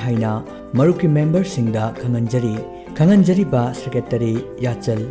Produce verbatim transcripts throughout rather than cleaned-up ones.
ꯍꯥꯏꯅ ꯃꯔꯨꯞꯀꯤ ꯃꯦꯝꯕꯔꯁꯤꯡꯗ ꯈꯪꯍꯟꯖꯔꯤ꯫ ꯈꯪꯍꯟꯖꯔꯤꯕ ꯁꯦꯀ꯭ꯔꯦꯇꯔꯤ ꯌꯥꯆꯜ꯫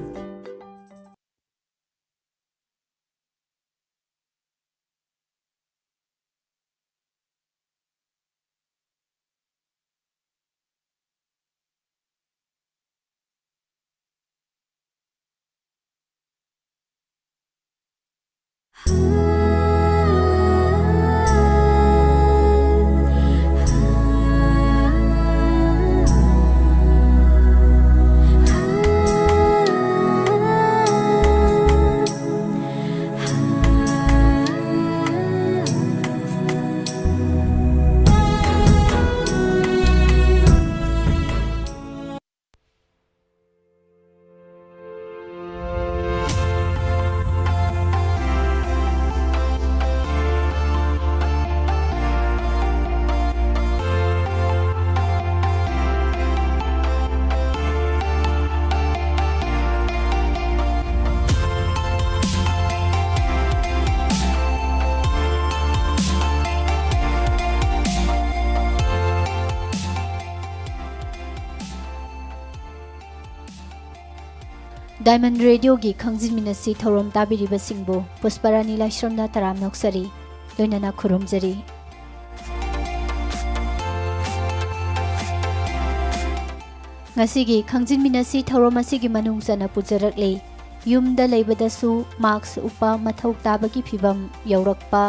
ꯗꯥꯏꯃꯟ ꯔꯦꯗꯤꯑꯣꯒꯤ ꯈꯪꯖꯤꯟꯃꯤꯟꯅꯁꯤ ꯊꯧꯔꯝ ꯇꯥꯕꯤꯔꯤꯕꯁꯤꯡꯕꯨ ꯄꯨꯁꯄꯔꯥꯅꯤ ꯂꯥꯏꯁ꯭ꯔꯝꯅ ꯇꯔꯥꯝꯅ ꯑꯣꯛꯆꯔꯤ, ꯂꯣꯏꯅꯅ ꯈꯨꯔꯨꯝꯖꯔꯤ꯫ ꯉꯁꯤꯒꯤ ꯈꯪꯖꯤꯟꯃꯤꯟꯅꯁꯤ ꯊꯧꯔꯝ ꯑꯁꯤꯒꯤ ꯃꯅꯨꯡ ꯆꯟꯅ ꯄꯨꯖꯔꯛꯂꯤ꯫ ꯌꯨꯝꯗ ꯂꯩꯕꯗꯁꯨ ꯃꯥꯛꯁ ꯎꯞꯄ ꯃꯊꯧ ꯇꯥꯕꯒꯤ ꯐꯤꯚꯝ ꯌꯧꯔꯛꯄ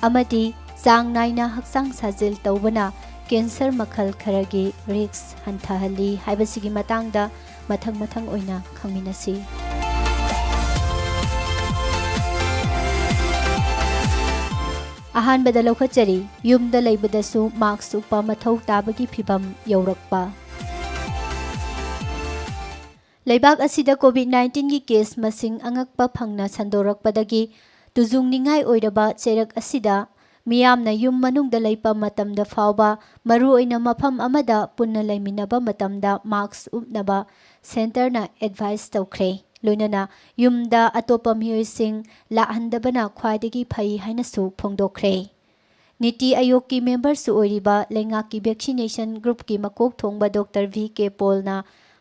ꯑꯃꯗꯤ ꯆꯥꯡ ꯅꯥꯏꯅ ꯍꯛꯆꯥꯡ ꯁꯥꯖꯦꯜ ꯇꯧꯕꯅ ꯀꯦꯟꯁꯔ ꯃꯈꯜ ꯈꯔꯒꯤ ꯔꯤꯁ꯭ꯛ ꯍꯟꯊꯍꯜꯂꯤ ꯍꯥꯏꯕꯁꯤꯒꯤ ꯃꯇꯥꯡꯗ ꯃꯊꯪ ꯃꯊꯪ ꯑꯣꯏꯅ ꯈꯪꯃꯤꯟꯅꯁꯤ꯫ ꯑꯍꯥꯟꯕꯗ ꯂꯧꯈꯠꯆꯔꯤ, ꯌꯨꯝꯗ ꯂꯩꯕꯗꯁꯨ ꯃꯥꯛꯁ ꯎꯞꯄ ꯃꯊꯧ ꯇꯥꯕꯒꯤ ꯐꯤꯚꯝ ꯌꯧꯔꯛꯄ꯫ ꯂꯩꯕꯥꯛ ꯑꯁꯤꯗ ꯀꯣꯚꯤꯗ ꯅꯥꯏꯟꯇꯤꯟꯒꯤ ꯀꯦꯁ ꯃꯁꯤꯡ ꯑꯉꯛꯄ ꯐꯪꯅ ꯁꯟꯗꯣꯔꯛꯄꯗꯒꯤ ꯇꯨꯖꯨꯡꯅꯤꯡꯉꯥꯏ ꯑꯣꯏꯔꯕ ꯆꯩꯔꯛ ꯑꯁꯤꯗ ꯃꯤꯌꯥꯝꯅ ꯌꯨꯝ ꯃꯅꯨꯡꯗ ꯂꯩꯕ ꯃꯇꯝꯗ ꯐꯥꯎꯕ, ꯃꯔꯨꯑꯣꯏꯅ ꯃꯐꯝ ꯑꯃꯗ ꯄꯨꯟꯅ ꯂꯩꯃꯤꯟꯅꯕ ꯃꯇꯝꯗ ꯃꯥꯛꯁ ꯎꯞꯅꯕ ꯁꯦꯟꯇꯔꯅ ꯑꯦꯗꯚꯥꯏꯁ ꯇꯧꯈ꯭ꯔꯦ꯫ ꯂꯣꯏꯅꯅ ꯌꯨꯝꯗ ꯑꯇꯣꯞꯄ ꯃꯤꯑꯣꯏꯁꯤꯡ ꯂꯥꯛꯍꯟꯗꯕꯅ ꯈ꯭ꯋꯥꯏꯗꯒꯤ ꯐꯩ ꯍꯥꯏꯅꯁꯨ ꯐꯣꯡꯗꯣꯛꯈ꯭ꯔꯦ꯫ ꯅꯤꯇꯤ ꯑꯌꯣꯒꯀꯤ ꯃꯦꯝꯕꯔꯁꯨ ꯑꯣꯏꯔꯤꯕ ꯂꯩꯉꯥꯛꯀꯤ ꯚꯦꯛꯁꯤꯅꯦꯁꯟ ꯒ꯭ꯔꯨꯞꯀꯤ ꯃꯀꯣꯛ ꯊꯣꯡꯕ ꯗꯣꯛꯇꯔ ꯚꯤ ꯀꯦ ꯄꯣꯜꯅ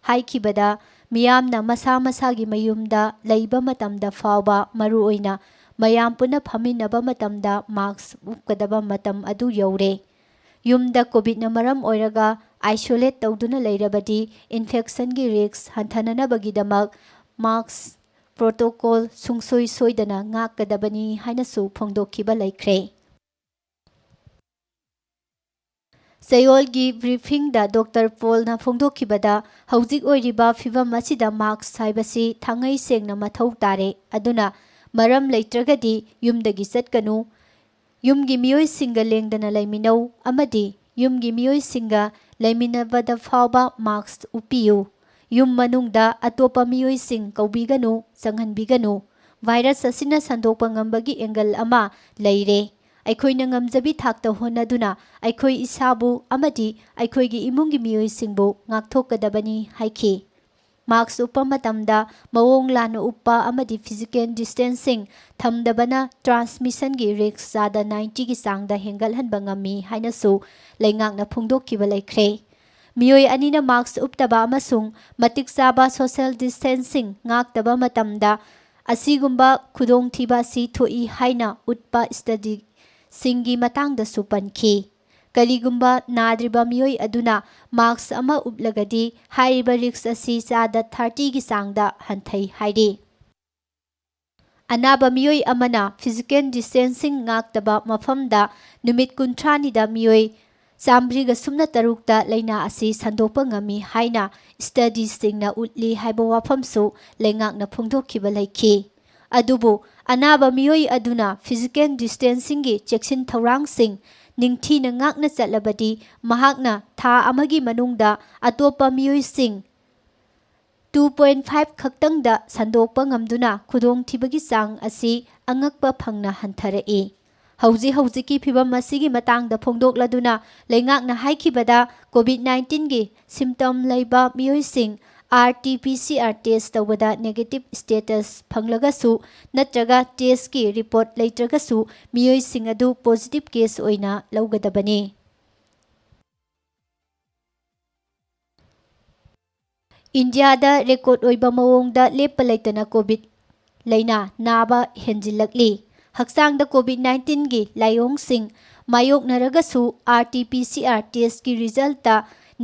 ꯍꯥꯏꯈꯤꯕꯗ, ꯃꯤꯌꯥꯝꯅ ꯃꯁꯥ ꯃꯁꯥꯒꯤ ꯃꯌꯨꯝꯗ ꯂꯩꯕ ꯃꯇꯝꯗ ꯐꯥꯎꯕ, ꯃꯔꯨꯑꯣꯏꯅ ꯃꯌꯥꯝ ꯄꯨꯟꯅ ꯐꯝꯃꯤꯟꯅꯕ ꯃꯇꯝꯗ ꯃꯥꯛꯁ ꯎꯞꯀꯗꯕ ꯃꯇꯝ ꯑꯗꯨ ꯌꯧꯔꯦ꯫ ꯌꯨꯝꯗ ꯀꯣꯚꯤꯗꯅ ꯃꯔꯝ ꯑꯣꯏꯔꯒ ꯑꯥꯏꯁꯣꯂꯦꯠ ꯇꯧꯗꯨꯅ ꯂꯩꯔꯕꯗꯤ ꯏꯟꯐꯦꯛꯁꯟꯒꯤ ꯔꯤꯁ꯭ꯛ ꯍꯟꯊꯅꯅꯕꯒꯤꯗꯃꯛ ꯃꯥꯛꯁ ꯄ꯭ꯔꯣꯇꯣꯀꯣꯜ ꯁꯨꯡꯁꯣꯏ ꯁꯣꯏꯗꯅ ꯉꯥꯛꯀꯗꯕꯅꯤ ꯍꯥꯏꯅꯁꯨ ꯐꯣꯡꯗꯣꯛꯈꯤꯕ ꯂꯩꯈ꯭ꯔꯦ꯫ ꯆꯌꯣꯜꯒꯤ ꯕ꯭ꯔꯤꯐꯤꯡꯗ ꯗꯣꯛꯇꯔ ꯄꯣꯜꯅ ꯐꯣꯡꯗꯣꯛꯈꯤꯕꯗ, ꯍꯧꯖꯤꯛ ꯑꯣꯏꯔꯤꯕ ꯐꯤꯚꯝ ꯑꯁꯤꯗ ꯃꯥꯛꯁ ꯍꯥꯏꯕꯁꯤ ꯊꯥꯡꯉꯩ ꯁꯦꯡꯅ ꯃꯊꯧ ꯇꯥꯔꯦ꯫ ꯑꯗꯨꯅ ꯃꯔꯝ ꯂꯩꯇ꯭ꯔꯒꯗꯤ ꯌꯨꯝꯗꯒꯤ ꯆꯠꯀꯅꯨ, ꯌꯨꯝꯒꯤ ꯃꯤꯑꯣꯏꯁꯤꯡꯒ ꯂꯦꯡꯗꯅ ꯂꯩꯃꯤꯟꯅꯧ ꯑꯃꯗꯤ ꯌꯨꯝꯒꯤ ꯃꯤꯑꯣꯏꯁꯤꯡꯒ ꯂꯩꯃꯤꯟꯅꯕꯗ ꯐꯥꯎꯕ ꯃꯥꯛꯁ ꯎꯞꯄꯤꯌꯨ꯫ ꯌꯨꯝ ꯃꯅꯨꯡꯗ ꯑꯇꯣꯞꯄ ꯃꯤꯑꯣꯏꯁꯤꯡ ꯀꯧꯕꯤꯒꯅꯨ, ꯆꯪꯍꯟꯕꯤꯒꯅꯨ꯫ ꯚꯥꯏꯔꯁ ꯑꯁꯤꯅ ꯁꯟꯗꯣꯛꯄ ꯉꯝꯕꯒꯤ ꯑꯦꯡꯒꯜ ꯑꯃ ꯂꯩꯔꯦ꯫ ꯑꯩꯈꯣꯏꯅ ꯉꯝꯖꯕꯤ ꯊꯥꯛꯇ ꯍꯣꯠꯅꯗꯨꯅ ꯑꯩꯈꯣꯏ ꯏꯁꯥꯕꯨ ꯑꯃꯗꯤ ꯑꯩꯈꯣꯏꯒꯤ ꯏꯃꯨꯡꯒꯤ ꯃꯤꯑꯣꯏꯁꯤꯡꯕꯨ ꯉꯥꯛꯊꯣꯛꯀꯗꯕꯅꯤ ꯍꯥꯏꯈꯤ꯫ ꯃꯥꯛꯁ ꯎꯞꯄ ꯃꯇꯝꯗ ꯃꯑꯣꯡ ꯂꯥꯟꯅ ꯎꯞꯄ ꯑꯃꯗꯤ ꯐꯤꯖꯤꯀꯦꯜ ꯗꯤꯁꯇꯦꯟꯁꯤꯡ ꯊꯝꯗꯕꯅ ꯇ꯭ꯔꯥꯟꯁꯃꯤꯁꯟꯒꯤ ꯔꯤꯁ꯭ꯛ ꯆꯥꯗ ꯅꯥꯏꯟꯇꯤꯒꯤ ꯆꯥꯡꯗ ꯍꯦꯟꯒꯠꯍꯟꯕ ꯉꯝꯃꯤ ꯍꯥꯏꯅꯁꯨ ꯂꯩꯉꯥꯛꯅ ꯐꯣꯡꯗꯣꯛꯈꯤꯕ ꯂꯩꯈ꯭ꯔꯦ꯫ ꯃꯤꯑꯣꯏ ꯑꯅꯤꯅ ꯃꯥꯛꯁ ꯎꯞꯇꯕ ꯑꯃꯁꯨꯡ ꯃꯇꯤꯛ ꯆꯥꯕ ꯁꯣꯁꯤꯌꯦꯜ ꯗꯤꯁꯇꯦꯟꯁꯤꯡ ꯉꯥꯛꯇꯕ ꯃꯇꯝꯗ ꯑꯁꯤꯒꯨꯝꯕ ꯈꯨꯗꯣꯡꯊꯤꯕ ꯑꯁꯤ ꯊꯣꯛꯏ ꯍꯥꯏꯅ ꯎꯠꯄ ꯁ꯭ꯇꯗꯤꯁꯤꯡꯒꯤ ꯃꯇꯥꯡꯗꯁꯨ ꯄꯟꯈꯤ꯫ ꯀꯔꯤꯒꯨꯝꯕ ꯅꯥꯗ꯭ꯔꯤꯕ ꯃꯤꯑꯣꯏ ꯑꯗꯨꯅ ꯃꯥꯛꯁ ꯑꯃ ꯎꯞꯂꯒꯗꯤ ꯍꯥꯏꯔꯤꯕ ꯔꯤꯁ꯭ꯛ ꯑꯁꯤ ꯆꯥꯗ ꯊꯥꯔꯇꯤꯒꯤ ꯆꯥꯡꯗ ꯍꯟꯊꯩ ꯍꯥꯏꯔꯤ꯫ ꯑꯅꯥꯕ ꯃꯤꯑꯣꯏ ꯑꯃꯅ ꯐꯤꯖꯤꯀꯦꯜ ꯗꯤꯁꯇꯦꯟꯁꯤꯡ ꯉꯥꯛꯇꯕ ꯃꯐꯝꯗ ꯅꯨꯃꯤꯠ ꯀꯨꯟꯊ꯭ꯔꯥꯅꯤꯗ ꯃꯤꯑꯣꯏ ꯆꯥꯃꯔꯤꯒ ꯁꯨꯞꯅ ꯇꯔꯨꯛꯇ ꯂꯥꯏꯅꯥ ꯑꯁꯤ ꯁꯟꯗꯣꯛꯄ ꯉꯝꯃꯤ ꯍꯥꯏꯅ ꯁ꯭ꯇꯗꯤꯁꯤꯡꯅ ꯎꯠꯂꯤ ꯍꯥꯏꯕ ꯋꯥꯐꯝꯁꯨ ꯂꯩꯉꯥꯛꯅ ꯐꯣꯡꯗꯣꯛꯈꯤꯕ ꯂꯩꯈꯤ꯫ ꯑꯗꯨꯕꯨ ꯑꯅꯥꯕ ꯃꯤꯑꯣꯏ ꯑꯗꯨꯅ ꯐꯤꯖꯤꯀꯦꯜ ꯗꯤꯁꯇꯦꯟꯁꯤꯡꯒꯤ ꯆꯦꯛꯁꯤꯟ ꯊꯧꯔꯥꯡꯁꯤꯡ ꯅꯤꯡꯊꯤꯅ ꯉꯥꯛꯅ ꯆꯠꯂꯕꯗꯤ ꯃꯍꯥꯛꯅ ꯊꯥ ꯑꯃꯒꯤ ꯃꯅꯨꯡꯗ ꯑꯇꯣꯞꯄ ꯃꯤꯑꯣꯏꯁꯤꯡ ꯇꯨ ꯄꯣꯏꯟ ꯐꯥꯏꯚ ꯈꯛꯇꯪꯗ ꯁꯟꯗꯣꯛꯄ ꯉꯝꯗꯨꯅ ꯈꯨꯗꯣꯡꯊꯤꯕꯒꯤ ꯆꯥꯡ ꯑꯁꯤ ꯑꯉꯛꯄ ꯐꯪꯅ ꯍꯟꯊꯔꯛꯏ꯫ ꯍꯧꯖꯤꯛ ꯍꯧꯖꯤꯛꯀꯤ ꯐꯤꯚꯝ ꯑꯁꯤꯒꯤ ꯃꯇꯥꯡꯗ ꯐꯣꯡꯗꯣꯛꯂꯗꯨꯅ ꯂꯩꯉꯥꯛꯅ ꯍꯥꯏꯈꯤꯕꯗ, ꯀꯣꯚꯤꯗ ꯅꯥꯏꯟꯇꯤꯟꯒꯤ ꯁꯤꯝꯇꯝ ꯂꯩꯕ ꯃꯤꯑꯣꯏꯁꯤꯡ RT-PCR test ꯇꯧꯕꯗ negative status ꯐꯪꯂꯒꯁꯨ ꯅꯠꯇ꯭ꯔꯒ testꯀꯤ report ꯂꯩꯇ꯭ꯔꯒꯁꯨ ꯃꯤꯑꯣꯏꯁꯤꯡ ꯑꯗꯨ positive case ꯑꯣꯏꯅ ꯂꯧꯒꯗꯕꯅꯤ꯫ ꯏꯟꯗꯤꯌꯥꯗ record ꯑꯣꯏꯕ ꯃꯑꯣꯡꯗ ꯂꯦꯞꯄ ꯂꯩꯇꯅ COVID ꯂꯥꯏꯅꯥ ꯅꯥꯕ ꯍꯦꯟꯖꯤꯜꯂꯛꯂꯤ꯫ ꯍꯛꯆꯥꯡꯗ COVID nineteenꯒꯤ ꯂꯥꯏꯑꯣꯡꯁꯤꯡ ꯃꯥꯌꯣꯛꯅꯔꯒꯁꯨ RT-PCR testꯀꯤ resultꯇ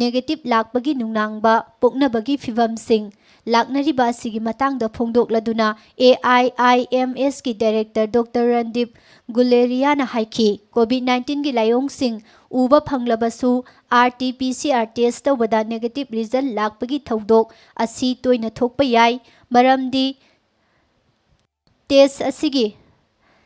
negative ꯂꯥꯛꯄꯒꯤ ꯅꯨꯡꯅꯥꯡꯕ ꯄꯣꯛꯅꯕꯒꯤ ꯐꯤꯚꯝꯁꯤꯡ ꯂꯥꯛꯅꯔꯤꯕ ꯑꯁꯤꯒꯤ ꯃꯇꯥꯡꯗ ꯐꯣꯡꯗꯣꯛꯂꯗꯨꯅ AIIMSꯀꯤ director Doctor ꯔꯟꯗꯤꯞ ꯒꯨꯂꯦꯔꯤꯌꯥꯅ ꯍꯥꯏꯈꯤ, COVID nineteenꯒꯤ ꯂꯥꯏꯑꯣꯡꯁꯤꯡ ꯎꯕ ꯐꯪꯂꯕꯁꯨ RT-PCR test ꯇꯧꯕꯗ negative result ꯂꯥꯛꯄꯒꯤ ꯊꯧꯗꯣꯛ ꯑꯁꯤ ꯇꯣꯏꯅ ꯊꯣꯛꯄ ꯌꯥꯏ, ꯃꯔꯝꯗꯤ test ꯑꯁꯤꯒꯤ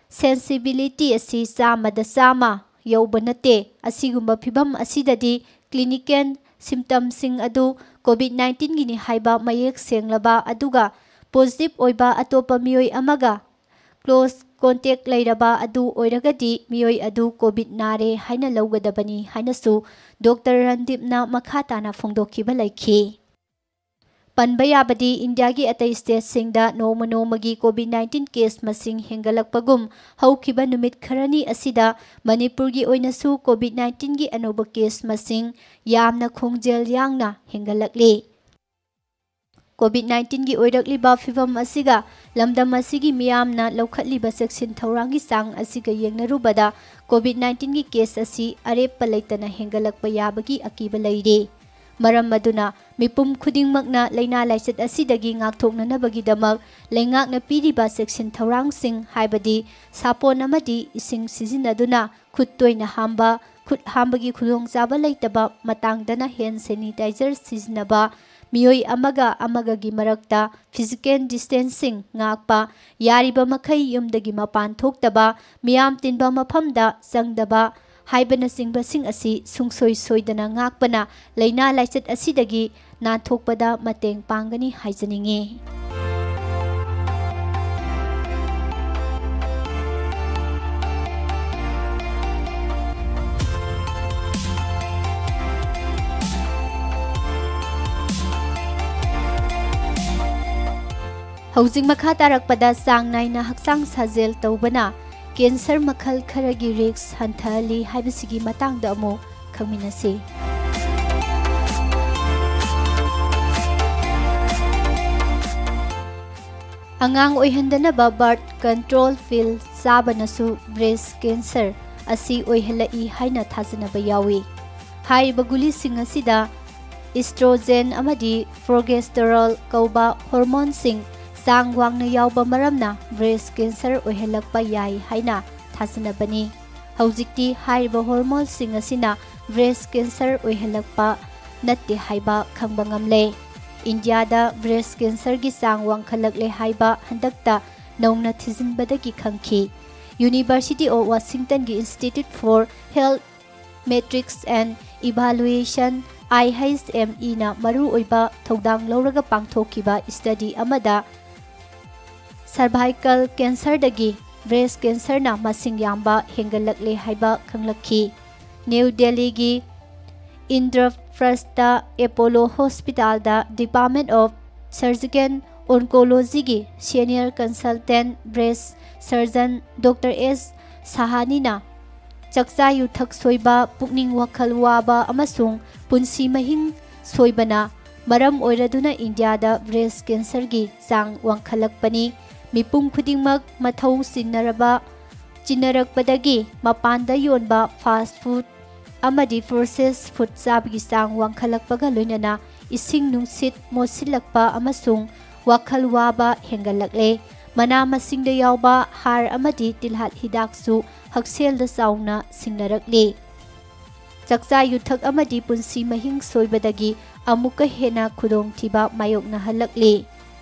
sensibility ꯑꯁꯤ ꯆꯥꯝꯃꯗ ꯆꯥꯝꯃ ꯌꯧꯕ ꯅꯠꯇꯦ꯫ ꯑꯁꯤꯒꯨꯝꯕ ꯐꯤꯚꯝ ꯑꯁꯤꯗꯗꯤ clinical symptomꯁꯤꯡ ꯑꯗꯨ COVID nineteenꯒꯤꯅꯤ ꯍꯥꯏꯕ ꯃꯌꯦꯛ ꯁꯦꯡꯂꯕ ꯑꯗꯨꯒ positive ꯑꯣꯏꯕ ꯑꯇꯣꯞꯄ ꯃꯤꯑꯣꯏ ꯑꯃꯒ close contact ꯂꯩꯔꯕ ꯑꯗꯨ ꯑꯣꯏꯔꯒꯗꯤ ꯃꯤꯑꯣꯏ ꯑꯗꯨ COVID ꯅꯥꯔꯦ ꯍꯥꯏꯅ ꯂꯧꯒꯗꯕꯅꯤ ꯍꯥꯏꯅꯁꯨ Doctor ꯔꯟꯗꯤꯞꯅ ꯃꯈꯥ ꯇꯥꯅ ꯐꯣꯡꯗꯣꯛꯈꯤꯕ ꯂꯩꯈꯤ꯫ ꯄꯟꯕ ꯌꯥꯕꯗꯤ ꯏꯟꯗꯤꯌꯥꯒꯤ ꯑꯇꯩ stateꯁꯤꯡꯗ ꯅꯣꯡꯃ ꯅꯣꯡꯃꯒꯤ COVID nineteen case ꯃꯁꯤꯡ ꯍꯦꯟꯒꯠꯂꯛꯄꯒꯨꯝ ꯍꯧꯈꯤꯕ ꯅꯨꯃꯤꯠ ꯈꯔꯅꯤ ꯑꯁꯤꯗ ꯃꯅꯤꯄꯨꯔꯒꯤ ꯑꯣꯏꯅꯁꯨ COVID nineteenꯒꯤ ꯑꯅꯧꯕ case ꯃꯁꯤꯡ ꯌꯥꯝꯅ ꯈꯣꯡꯖꯦꯜ ꯌꯥꯡꯅ ꯍꯦꯟꯒꯠꯂꯛꯂꯤ꯫ COVID nineteenꯒꯤ ꯑꯣꯏꯔꯛꯂꯤꯕ ꯐꯤꯚꯝ ꯑꯁꯤꯒ ꯂꯝꯗꯝ ꯑꯁꯤꯒꯤ ꯃꯤꯌꯥꯝꯅ ꯂꯧꯈꯠꯂꯤꯕ ꯆꯦꯛꯁꯤꯟ ꯊꯧꯔꯥꯡꯒꯤ ꯆꯥꯡ ꯑꯁꯤꯒ ꯌꯦꯡꯅꯔꯨꯕꯗ COVID nineteenꯒꯤ case ꯑꯁꯤ ꯑꯔꯦꯞꯄ ꯂꯩꯇꯅ ꯍꯦꯟꯒꯠꯂꯛꯄ ꯌꯥꯕꯒꯤ ꯑꯀꯤꯕ ꯂꯩꯔꯤ꯫ ꯃꯔꯝ ꯑꯗꯨꯅ ꯃꯤꯄꯨꯝ ꯈꯨꯗꯤꯡꯃꯛꯅ ꯂꯥꯏꯅꯥ ꯂꯥꯏꯆꯠ ꯑꯁꯤꯗꯒꯤ ꯉꯥꯛꯊꯣꯛꯅꯅꯕꯒꯤꯗꯃꯛ ꯂꯩꯉꯥꯛꯅ ꯄꯤꯔꯤꯕ ꯆꯦꯛꯁꯤꯟ ꯊꯧꯔꯥꯡꯁꯤꯡ, ꯍꯥꯏꯕꯗꯤ ꯁꯥꯄꯣꯟ ꯑꯃꯗꯤ ꯏꯁꯤꯡ ꯁꯤꯖꯤꯟꯅꯗꯨꯅ ꯈꯨꯠ ꯇꯣꯏꯅ ꯍꯥꯝꯕ, ꯈꯨꯠ ꯍꯥꯝꯕꯒꯤ ꯈꯨꯗꯣꯡꯆꯥꯕ ꯂꯩꯇꯕ ꯃꯇꯥꯡꯗꯅ hand sanitizer ꯁꯤꯖꯤꯟꯅꯕ, ꯃꯤꯑꯣꯏ ꯑꯃꯒ ꯑꯃꯒꯒꯤ ꯃꯔꯛꯇ physical distancing ꯉꯥꯛꯄ, ꯌꯥꯔꯤꯕ ꯃꯈꯩ ꯌꯨꯝꯗꯒꯤ ꯃꯄꯥꯟ ꯊꯣꯛꯇꯕ, ꯃꯤꯌꯥꯝ ꯇꯤꯟꯕ ꯃꯐꯝꯗ ꯆꯪꯗꯕ ꯍꯥꯏꯕꯅꯆꯤꯡꯕꯁꯤꯡ ꯑꯁꯤ ꯁꯨꯡꯁꯣꯏ ꯁꯣꯏꯗꯅ ꯉꯥꯛꯄꯅ ꯂꯥꯏꯅꯥ ꯂꯥꯏꯆꯠ ꯑꯁꯤꯗꯒꯤ ꯅꯥꯟꯊꯣꯛꯄꯗ ꯃꯇꯦꯡ ꯄꯥꯡꯒꯅꯤ ꯍꯥꯏꯖꯅꯤꯡꯏ꯫ ꯍꯧꯖꯤꯛ ꯃꯈꯥ ꯇꯥꯔꯛꯄꯗ ꯆꯥꯡ ꯅꯥꯏꯅ ꯍꯛꯆꯥꯡ ꯁꯥꯖꯦꯜ ꯇꯧꯕꯅ ꯀꯦꯟꯁꯔ ꯃꯈꯜ ꯈꯔꯒꯤ ꯔꯤꯁ꯭ꯛ ꯍꯟꯊꯍꯜꯂꯤ ꯍꯥꯏꯕꯁꯤꯒꯤ ꯃꯇꯥꯡꯗ ꯑꯃꯨꯛ ꯈꯪꯃꯤꯟꯅꯁꯤ꯫ ꯑꯉꯥꯡ ꯑꯣꯏꯍꯟꯗꯅꯕ ꯕꯥꯔꯊ ꯀꯟꯇ꯭ꯔꯣꯜ ꯄꯤꯜ ꯆꯥꯕꯅꯁꯨ ꯕ꯭ꯔꯦꯁ꯭ꯠ ꯀꯦꯟꯁꯔ ꯑꯁꯤ ꯑꯣꯏꯍꯜꯂꯛꯏ ꯍꯥꯏꯅ ꯊꯥꯖꯅꯕ ꯌꯥꯎꯏ꯫ ꯍꯥꯏꯔꯤꯕ ꯒꯨꯂꯤꯁꯤꯡ ꯑꯁꯤꯗ ꯏꯁꯇ꯭ꯔꯣꯖꯦꯟ ꯑꯃꯗꯤ ꯄ꯭ꯔꯣꯒꯦꯁꯇꯦꯔꯣꯜ ꯀꯧꯕ ꯍꯣꯔꯃꯣꯟꯁꯤꯡ ꯆꯥꯡ ꯋꯥꯡꯅ ꯌꯥꯎꯕ ꯃꯔꯝꯅ ꯕ꯭ꯔꯦꯁ꯭ꯠ ꯀꯦꯟꯁꯔ ꯑꯣꯏꯍꯜꯂꯛꯄ ꯌꯥꯏ ꯍꯥꯏꯅ ꯊꯥꯖꯅꯕꯅꯤ꯫ ꯍꯧꯖꯤꯛꯇꯤ ꯍꯥꯏꯔꯤꯕ ꯍꯣꯔꯃꯣꯟꯁꯤꯡ ꯑꯁꯤꯅ ꯕ꯭ꯔꯦꯁ꯭ꯠ ꯀꯦꯟꯁꯔ ꯑꯣꯏꯍꯜꯂꯛꯄ ꯅꯠꯇꯦ ꯍꯥꯏꯕ ꯈꯪꯕ ꯉꯝꯂꯦ꯫ ꯏꯟꯗꯤꯌꯥꯗ ꯕ꯭ꯔꯦꯁ꯭ꯠ ꯀꯦꯟꯁꯔꯒꯤ ꯆꯥꯡ ꯋꯥꯡꯈꯠꯂꯛꯂꯦ ꯍꯥꯏꯕ ꯍꯟꯗꯛꯇ ꯅꯧꯅ ꯊꯤꯖꯤꯟꯕꯗꯒꯤ ꯈꯪꯈꯤ꯫ University of Washingtonꯒꯤ Institute for Health Metrics and Evaluation, IHMEꯅ ꯃꯔꯨꯑꯣꯏꯕ ꯊꯧꯗꯥꯡ ꯂꯧꯔꯒ ꯄꯥꯡꯊꯣꯛꯈꯤꯕ ꯁ꯭ꯇꯗꯤ ꯑꯃꯗ ꯁꯔꯚꯥꯏꯀꯜ ꯀꯦꯟꯁꯔꯗꯒꯤ ꯕ꯭ꯔꯦꯁ꯭ꯠ ꯀꯦꯟꯁꯔꯅ ꯃꯁꯤꯡ ꯌꯥꯝꯕ ꯍꯦꯟꯒꯠꯂꯛꯂꯦ ꯍꯥꯏꯕ ꯈꯪꯂꯛꯈꯤ꯫ ꯅ꯭ꯌꯨ ꯗꯦꯜꯂꯤꯒꯤ ꯏꯟꯗ꯭ꯔꯄ꯭ꯔꯁꯇ ꯑꯦꯄꯣꯂꯣ ꯍꯣꯁꯄꯤꯇꯥꯜꯗ Department of Surgical Oncologyꯒꯤ senior consultant breast surgeon doctor S ꯁꯍꯥꯅꯤꯅ ꯆꯥꯛꯆꯥ ꯌꯨꯊꯛ ꯁꯣꯏꯕ, ꯄꯨꯛꯅꯤꯡ ꯋꯥꯈꯜ ꯋꯥꯕ ꯑꯃꯁꯨꯡ ꯄꯨꯟꯁꯤ ꯃꯍꯤꯡ ꯁꯣꯏꯕꯅ ꯃꯔꯝ ꯑꯣꯏꯔꯗꯨꯅ ꯏꯟꯗꯤꯌꯥꯗ ꯕ꯭ꯔꯦꯁ꯭ꯠ ꯀꯦꯟꯁꯔꯒꯤ ꯆꯥꯡ ꯋꯥꯡꯈꯠꯂꯛꯄꯅꯤ꯫ ꯃꯤꯄꯨꯝ ꯈꯨꯗꯤꯡꯃꯛ ꯃꯊꯧ ꯆꯤꯟꯅꯔꯕ, ꯆꯤꯟꯅꯔꯛꯄꯗꯒꯤ ꯃꯄꯥꯟꯗ ꯌꯣꯟꯕ ꯐꯥꯁ꯭ꯠ ꯐꯨꯗ ꯑꯃꯗꯤ ꯄ꯭ꯔꯣꯁꯦꯁ ꯐꯨꯗ ꯆꯥꯕꯒꯤ ꯆꯥꯡ ꯋꯥꯡꯈꯠꯂꯛꯄꯒ ꯂꯣꯏꯅꯅ ꯏꯁꯤꯡ ꯅꯨꯡꯁꯤꯠ ꯃꯣꯠꯁꯤꯜꯂꯛꯄ ꯑꯃꯁꯨꯡ ꯋꯥꯈꯜ ꯋꯥꯕ ꯍꯦꯟꯒꯠꯂꯛꯂꯦ꯫ ꯃꯅꯥ ꯃꯁꯤꯡꯗ ꯌꯥꯎꯕ ꯍꯥꯔ ꯑꯃꯗꯤ ꯇꯤꯜꯍꯥꯠ ꯍꯤꯗꯥꯛꯁꯨ ꯍꯛꯁꯦꯜꯗ ꯆꯥꯎꯅ ꯁꯤꯡꯅꯔꯛꯂꯤ꯫ ꯆꯥꯛꯆꯥ ꯌꯨꯊꯛ ꯑꯃꯗꯤ ꯄꯨꯟꯁꯤ ꯃꯍꯤꯡ ꯁꯣꯏꯕꯗꯒꯤ ꯑꯃꯨꯛꯀ ꯍꯦꯟꯅ ꯈꯨꯗꯣꯡꯊꯤꯕ ꯃꯥꯌꯣꯛꯅꯍꯜꯂꯛꯂꯤ꯫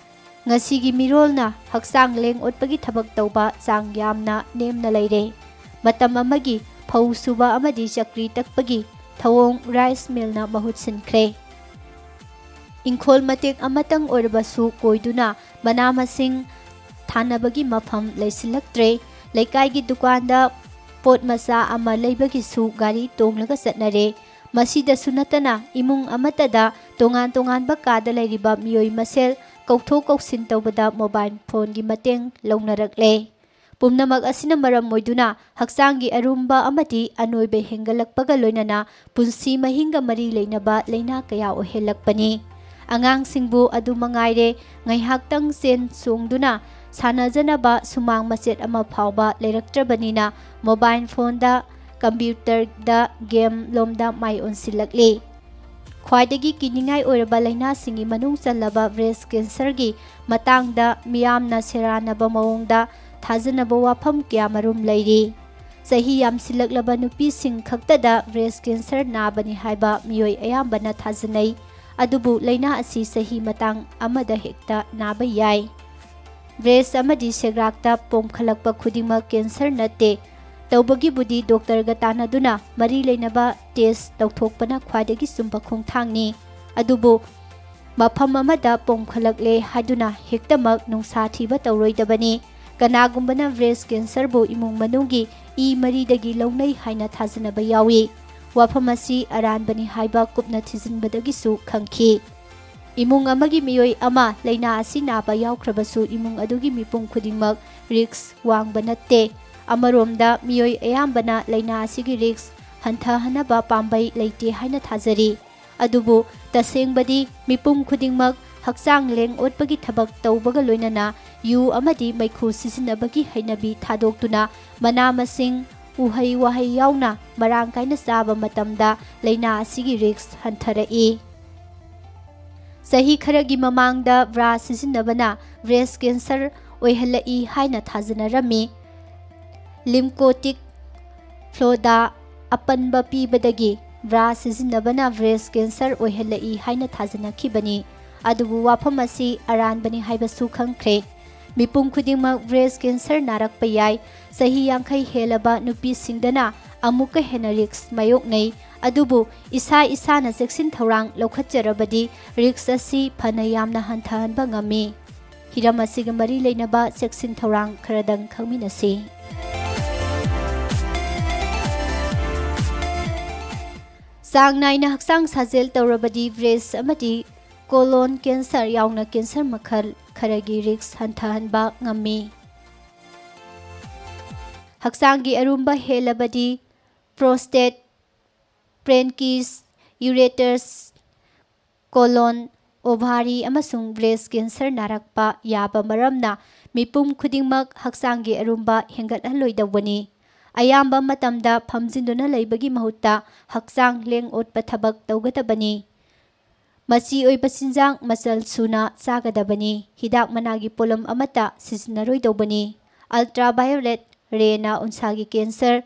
ꯉꯁꯤꯒꯤ ꯃꯤꯔꯣꯜꯅ ꯍꯛꯆꯥꯡ ꯂꯦꯡ ꯑꯣꯠꯄꯒꯤ ꯊꯕꯛ ꯇꯧꯕ ꯆꯥꯡ ꯌꯥꯝꯅ ꯅꯦꯝꯅ ꯂꯩꯔꯦ꯫ ꯃꯇꯝ ꯑꯃꯒꯤ ꯐꯧ ꯁꯨꯕ ꯑꯃꯗꯤ ꯆꯀ꯭ꯔꯤ ꯇꯛꯄꯒꯤ ꯊꯧꯑꯣꯡ ꯔꯥꯏꯁ ꯃꯤꯜꯅ ꯃꯍꯨꯠ ꯁꯤꯟꯈ꯭ꯔꯦ꯫ ꯏꯪꯈꯣꯜ ꯃꯇꯦꯛ ꯑꯃꯇꯪ ꯑꯣꯏꯔꯕꯁꯨ ꯀꯣꯏꯗꯨꯅ ꯃꯅꯥ ꯃꯁꯤꯡ ꯊꯥꯅꯕꯒꯤ ꯃꯐꯝ ꯂꯩꯁꯤꯜꯂꯛꯇ꯭ꯔꯦ꯫ ꯂꯩꯀꯥꯏꯒꯤ ꯗꯨꯀꯥꯟꯗ ꯄꯣꯠ ꯃꯆꯥ ꯑꯃ ꯂꯩꯕꯒꯤꯁꯨ ꯒꯥꯔꯤ ꯇꯣꯡꯂꯒ ꯆꯠꯅꯔꯦ꯫ ꯃꯁꯤꯗꯁꯨ ꯅꯠꯇꯅ ꯏꯃꯨꯡ ꯑꯃꯠꯇꯗ ꯇꯣꯉꯥꯟ ꯇꯣꯉꯥꯟꯕ ꯀꯥꯗ ꯂꯩꯔꯤꯕ ꯃꯤꯑꯣꯏ ꯃꯁꯦꯜ ꯀꯧꯊꯣꯛ ꯀꯧꯁꯤꯟ ꯇꯧꯕꯗ ꯃꯣꯕꯥꯏꯜ ꯐꯣꯟꯒꯤ ꯃꯇꯦꯡ ꯂꯧꯅꯔꯛꯂꯦ꯫ ꯄꯨꯝꯅꯃꯛ ꯑꯁꯤꯅ ꯃꯔꯝ ꯑꯣꯏꯗꯨꯅ ꯍꯛꯆꯥꯡꯒꯤ ꯑꯔꯨꯝꯕ ꯑꯃꯗꯤ ꯑꯅꯣꯏꯕ ꯍꯦꯟꯒꯠꯂꯛꯄꯒ ꯂꯣꯏꯅꯅ ꯄꯨꯟꯁꯤ ꯃꯍꯤꯡꯒ ꯃꯔꯤ ꯂꯩꯅꯕ ꯂꯥꯏꯅꯥ ꯀꯌꯥ ꯑꯣꯏꯍꯜꯂꯛꯄꯅꯤ꯫ ꯑꯉꯥꯡꯁꯤꯡꯕꯨ ꯑꯗꯨ ꯃꯉꯥꯏꯔꯦ, ꯉꯥꯏꯍꯥꯛꯇꯪ ꯆꯦꯟ ꯆꯣꯡꯗꯨꯅ ꯁꯥꯟꯅꯖꯅꯕ ꯁꯨꯃꯥꯡ ꯃꯆꯦꯠ ꯑꯃ ꯐꯥꯎꯕ ꯂꯩꯔꯛꯇ꯭ꯔꯕꯅꯤꯅ ꯃꯣꯕꯥꯏꯜ ꯐꯣꯟꯗ, ꯀꯝꯄ꯭ꯌꯨꯇꯔꯗ, ꯒꯦꯝ ꯂꯣꯝꯗ ꯃꯥꯏ ꯑꯣꯟꯁꯤꯜꯂꯛꯂꯤ꯫ ꯈ꯭ꯋꯥꯏꯗꯒꯤ ꯀꯤꯅꯤꯡꯉꯥꯏ ꯑꯣꯏꯔꯕ ꯂꯥꯏꯅꯥꯁꯤꯡꯒꯤ ꯃꯅꯨꯡ ꯆꯜꯂꯕ ꯕ꯭ꯔꯦꯁ ꯀꯦꯟꯁꯔꯒꯤ ꯃꯇꯥꯡꯗ ꯃꯤꯌꯥꯝꯅ ꯁꯦꯔꯥꯟꯅꯕ ꯃꯑꯣꯡꯗ ꯊꯥꯖꯅꯕ ꯋꯥꯐꯝ ꯀꯌꯥꯃꯔꯨꯝ ꯂꯩꯔꯤ꯫ ꯆꯍꯤ ꯌꯥꯝꯁꯤꯜꯂꯛꯂꯕ ꯅꯨꯄꯤꯁꯤꯡ ꯈꯛꯇꯗ ꯕ꯭ꯔꯦꯁ ꯀꯦꯟꯁꯔ ꯅꯥꯕꯅꯤ ꯍꯥꯏꯕ ꯃꯤꯑꯣꯏ ꯑꯌꯥꯝꯕꯅ ꯊꯥꯖꯅꯩ꯫ ꯑꯗꯨꯕꯨ ꯂꯥꯏꯅꯥ ꯑꯁꯤ ꯆꯍꯤ ꯃꯇꯥꯡ ꯑꯃꯗ ꯍꯦꯛꯇ ꯅꯥꯕ ꯌꯥꯏ꯫ ꯕ꯭ꯔꯦꯁ ꯑꯃꯗꯤ ꯁꯦꯒ꯭ꯔꯥꯛꯇ ꯄꯣꯝꯈꯠꯂꯛꯄ ꯈꯨꯗꯤꯡꯃꯛ ꯀꯦꯟꯁꯔ ꯅꯠꯇꯦ꯫ ꯇꯧꯕꯒꯤꯕꯨꯗꯤ ꯗꯣꯛꯇꯔꯒ ꯇꯥꯟꯅꯗꯨꯅ ꯃꯔꯤ ꯂꯩꯅꯕ ꯇꯦꯁ ꯇꯧꯊꯣꯛꯄꯅ ꯈ꯭ꯋꯥꯏꯗꯒꯤ ꯆꯨꯝꯕ ꯈꯣꯡꯊꯥꯡꯅꯤ꯫ ꯑꯗꯨꯕꯨ ꯃꯐꯝ ꯑꯃꯗ ꯄꯣꯝꯈꯠꯂꯛꯂꯦ ꯍꯥꯏꯗꯨꯅ ꯍꯦꯛꯇꯃꯛ ꯅꯨꯡꯁꯥ ꯊꯤꯕ ꯇꯧꯔꯣꯏꯗꯕꯅꯤ꯫ ꯀꯅꯥꯒꯨꯝꯕꯅ ꯕ꯭ꯔꯦꯁ ꯀꯦꯟꯁꯔꯕꯨ ꯏꯃꯨꯡ ꯃꯅꯨꯡꯒꯤ ꯏ ꯃꯔꯤꯗꯒꯤ ꯂꯧꯅꯩ ꯍꯥꯏꯅ ꯊꯥꯖꯅꯕ ꯌꯥꯎꯏ꯫ ꯋꯥꯐꯝ ꯑꯁꯤ ꯑꯔꯥꯟꯕꯅꯤ ꯍꯥꯏꯕ ꯀꯨꯞꯅ ꯊꯤꯖꯤꯟꯕꯗꯒꯤꯁꯨ ꯈꯪꯈꯤ꯫ ꯏꯃꯨꯡ ꯑꯃꯒꯤ ꯃꯤꯑꯣꯏ ꯑꯃ ꯂꯥꯏꯅꯥ ꯑꯁꯤ ꯅꯥꯕ ꯌꯥꯎꯈ꯭ꯔꯕꯁꯨ ꯏꯃꯨꯡ ꯑꯗꯨꯒꯤ ꯃꯤꯄꯨꯝ ꯈꯨꯗꯤꯡꯃꯛ ꯔꯤꯁꯛ ꯋꯥꯡꯕ ꯅꯠꯇꯦ꯫ ꯑꯃꯔꯣꯝꯗ ꯃꯤꯑꯣꯏ ꯑꯌꯥꯝꯕꯅ ꯂꯥꯏꯅꯥ ꯑꯁꯤꯒꯤ ꯔꯤꯁꯛ ꯍꯟꯊꯍꯟꯅꯕ ꯄꯥꯝꯕꯩ ꯂꯩꯇꯦ ꯍꯥꯏꯅ ꯊꯥꯖꯔꯤ꯫ ꯑꯗꯨꯕꯨ ꯇꯁꯦꯡꯕꯗꯤ ꯃꯤꯄꯨꯝ ꯈꯨꯗꯤꯡꯃꯛ ꯍꯛꯆꯥꯡ ꯂꯦꯡ ꯑꯣꯠꯄꯒꯤ ꯊꯕꯛ ꯇꯧꯕꯒ ꯂꯣꯏꯅꯅ ꯌꯨ ꯑꯃꯗꯤ ꯃꯩꯈꯨ ꯁꯤꯖꯤꯟꯅꯕꯒꯤ ꯍꯩꯅꯕꯤ ꯊꯥꯗꯣꯛꯇꯨꯅ ꯃꯅꯥ ꯃꯁꯤꯡ, ꯎꯍꯩ ꯋꯥꯍꯩ ꯌꯥꯎꯅ ꯃꯔꯥꯡ ꯀꯥꯏꯅ ꯆꯥꯕ ꯃꯇꯝꯗ ꯂꯥꯏꯅꯥ ꯑꯁꯤꯒꯤ ꯔꯤꯁꯛ ꯍꯟꯊꯔꯛꯏ꯫ ꯆꯍꯤ ꯈꯔꯒꯤ ꯃꯃꯥꯡꯗ ꯕ꯭ꯔꯥ ꯁꯤꯖꯤꯟꯅꯕꯅ ꯕ꯭ꯔꯦꯁ ꯀꯦꯟꯁꯔ ꯑꯣꯏꯍꯜꯂꯛꯏ ꯍꯥꯏꯅ ꯊꯥꯖꯅꯔꯝꯃꯤ꯫ ꯂꯤꯝꯀꯣꯇꯤꯛ ꯐ꯭ꯂꯣꯗꯥ ꯑꯄꯟꯕ ꯄꯤꯕꯗꯒꯤ ꯕ꯭ꯔꯥ ꯁꯤꯖꯤꯟꯅꯕꯅ ꯕ꯭ꯔꯦꯁ ꯀꯦꯟꯁꯔ ꯑꯣꯏꯍꯜꯂꯛꯏ ꯍꯥꯏꯅ ꯊꯥꯖꯅꯈꯤꯕꯅꯤ꯫ ꯑꯗꯨꯕꯨ ꯋꯥꯐꯝ ꯑꯁꯤ ꯑꯔꯥꯟꯕꯅꯤ ꯍꯥꯏꯕꯁꯨ ꯈꯪꯈ꯭ꯔꯦ꯫ ꯃꯤꯄꯨꯝ ꯈꯨꯗꯤꯡꯃꯛ ꯕ꯭ꯔꯦꯁ ꯀꯦꯟꯁꯔ ꯅꯥꯔꯛꯄ ꯌꯥꯏ꯫ ꯆꯍꯤ ꯌꯥꯡꯈꯩ ꯍꯦꯜꯂꯕ ꯅꯨꯄꯤꯁꯤꯡꯗꯅ ꯑꯃꯨꯛꯀ ꯍꯦꯟꯅ ꯔꯤꯁꯛ ꯃꯥꯌꯣꯛꯅꯩ꯫ ꯑꯗꯨꯕꯨ ꯏꯁꯥ ꯏꯁꯥꯅ ꯆꯦꯛꯁꯤꯟ ꯊꯧꯔꯥꯡ ꯂꯧꯈꯠꯆꯔꯕꯗꯤ ꯔꯤꯁꯛ ꯑꯁꯤ ꯐꯅ ꯌꯥꯝꯅ ꯍꯟꯊꯍꯟꯕ ꯉꯝꯃꯤ꯫ ꯍꯤꯔꯝ ꯑꯁꯤꯒ ꯃꯔꯤ ꯂꯩꯅꯕ ꯆꯦꯛꯁꯤꯟ ꯊꯧꯔꯥꯡ ꯈꯔꯗꯪ ꯈꯪꯃꯤꯟꯅꯁꯤ꯫ ꯆꯥꯡ ꯅꯥꯏꯅ ꯍꯛꯆꯥꯡ ꯁꯥꯖꯦꯜ ꯇꯧꯔꯕꯗꯤ ꯕ꯭ꯔꯦꯁ ꯑꯃꯗꯤ ꯀꯣꯂꯣꯟ ꯀꯦꯟꯁꯔ ꯌꯥꯎꯅ ꯀꯦꯟꯁꯔ ꯃꯈꯜ ꯈꯔꯒꯤ ꯔꯤꯁ꯭ꯛ ꯍꯟꯊꯍꯟꯕ ꯉꯝꯃꯤ꯫ ꯍꯛꯆꯥꯡꯒꯤ ꯑꯔꯨꯝꯕ ꯍꯦꯜꯂꯕꯗꯤ ꯄ꯭ꯔꯣꯁꯇꯦꯠ, ꯄ꯭ꯔꯦꯟꯀꯤꯁ, ꯌꯨꯔꯦꯇꯔꯁ, ꯀꯣꯂꯣꯟ, ꯑꯣꯚꯥꯔꯤ ꯑꯃꯁꯨꯡ ꯕ꯭ꯔꯦꯁ ꯀꯦꯟꯁꯔ ꯅꯥꯔꯛꯄ ꯌꯥꯕ ꯃꯔꯝꯅ ꯃꯤꯄꯨꯝ ꯈꯨꯗꯤꯡꯃꯛ ꯍꯛꯆꯥꯡꯒꯤ ꯑꯔꯨꯝꯕ ꯍꯦꯟꯒꯠꯍꯜꯂꯣꯏꯗꯧꯕꯅꯤ꯫ ꯑꯌꯥꯝꯕ ꯃꯇꯝꯗ ꯐꯝꯖꯤꯟꯗꯨꯅ ꯂꯩꯕꯒꯤ ꯃꯍꯨꯠꯇ ꯍꯛꯆꯥꯡ ꯂꯦꯡ ꯑꯣꯠꯄ ꯊꯕꯛ ꯇꯧꯒꯗꯕꯅꯤ꯫ ꯃꯆꯤ ꯑꯣꯏꯕ ꯆꯤꯟꯖꯥꯛ ꯃꯆꯜ ꯁꯨꯅ ꯆꯥꯒꯗꯕꯅꯤ꯫ ꯍꯤꯗꯥꯛ ꯃꯅꯥꯒꯤ ꯄꯣꯠꯂꯝ ꯑꯃꯠꯇ ꯁꯤꯖꯤꯟꯅꯔꯣꯏꯗꯧꯕꯅꯤ꯫ ꯑꯜꯇ꯭ꯔꯥꯚꯥꯏꯑꯣꯂꯦꯠ ꯔꯦꯅ ꯎꯟꯁꯥꯒꯤ ꯀꯦꯟꯁꯔ,